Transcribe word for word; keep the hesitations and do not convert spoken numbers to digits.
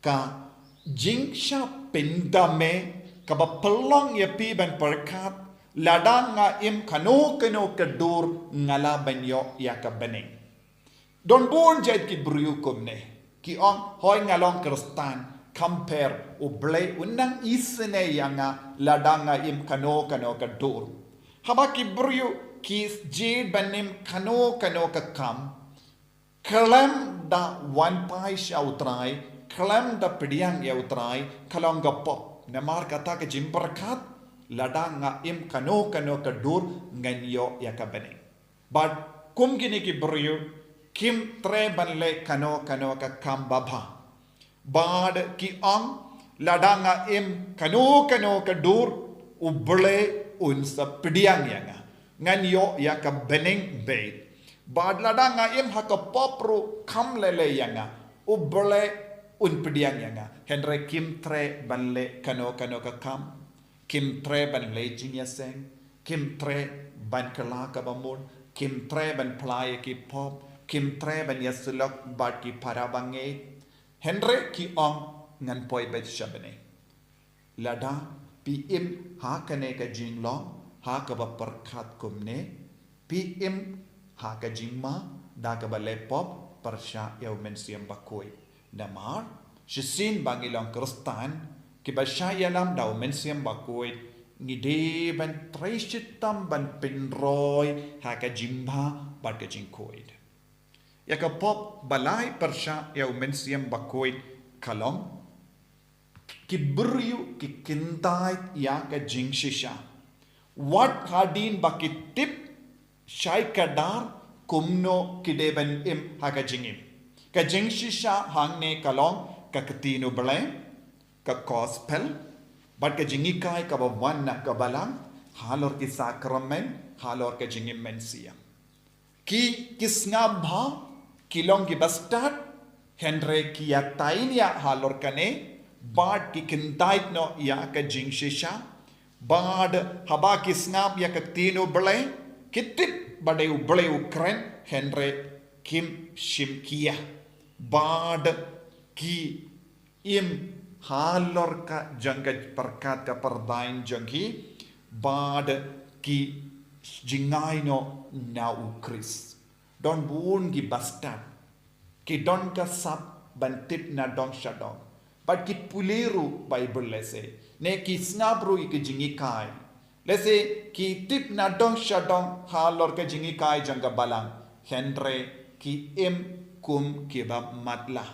Ka jingshah pyndam eh kaba pynlong ïa phi ban pyrkhat, lada nga im kano kano ka dur nga lah ban ïoh ïa ka bneng. Don bun jait ki briew kumne, ki ong, hooid nga long Khristan, khamtam, U Blei un nang isynei ïa nga lada nga im kano kano ka dur. Haba ki briew ki jied ban im kano kano ka kam, khlem da wan phai sha U Trai, khlem da pdiang ïa U Trai, ka long ka pop. Namar kata ka jingpyrkhat, lada nga im kano kano ka dur ngan ïoh ïa ka bneng. Bad kum kine ki briew, kim treh ban leh kano kano ka kam babha. Bad ki ong, lada nga im kano kano ka dur, U Blei un sa pdiang ïa nga, ngan ïoh ïa ka bneng beit. Bad lada nga im ha ka pop ruh kam lei lei ïa nga, U Blei un pdiang ïa nga. Hynrei kim treh ban leh kano kano ka kam. Kim treh ban leit jingïaseng, kim treh ban kylla kaba mut, kim treh ban phla ïa ki pop, kim treh ban ïasyllok bad ki para bangeit. Hynrei ki ong, ngan poi beit sha bneng. Lada phi im ha kane ka jinglong, ha kaba pyrkhat kumne, phi im ha ka jingma da kaba leh pop pyrshah ïa U Mynsiem Bakhuid. Namar shisien ba ngi long Khristan, kiba shah ïalam da U Mynsiem Bakhuid, ngi dei ban trei shitom ban pynroi ha ka jingbha bad ka jingkhuid. Ïa ka pop ba lai pyrshah ïa U Mynsiem Bakhuid ka long, ki briew ki kyntait ïa ka jingshisha. Wat hadien ba ki tip shai kdar kumno ki dei ban im ha ka jingim. Ka jingshisha hangne ka long ka ktien U Blei, ka gospel, bad ka jinghikai kaba wan na ka balang, halor ki sakramen, halor ka jingim mynsiem. Ki, ki sngap bha, ki long kiba stad, hynrei ki ïatai nia halor kane, bad ki kyntait noh ïa ka jingshisha, bad haba ki sngap ïa ka ktien U Blei, ki tip ba dei U Blei u kren, hynrei kim shim ïa ka. Bad ki im halor ka jong ka pyrkhat ka pyrdain jong ki, bad ki jngai noh na U Khrist. Don bun kiba stad, ki don ka sap ban tip na dong sha dong, bad ki pule ruh Baibl lehse, ne ki sngap ruh ïa ki jinghikai. Lehse ki tip na dong sha dong halor ka jinghikai jong ka balang, hynrei ki im kum kiba matlah.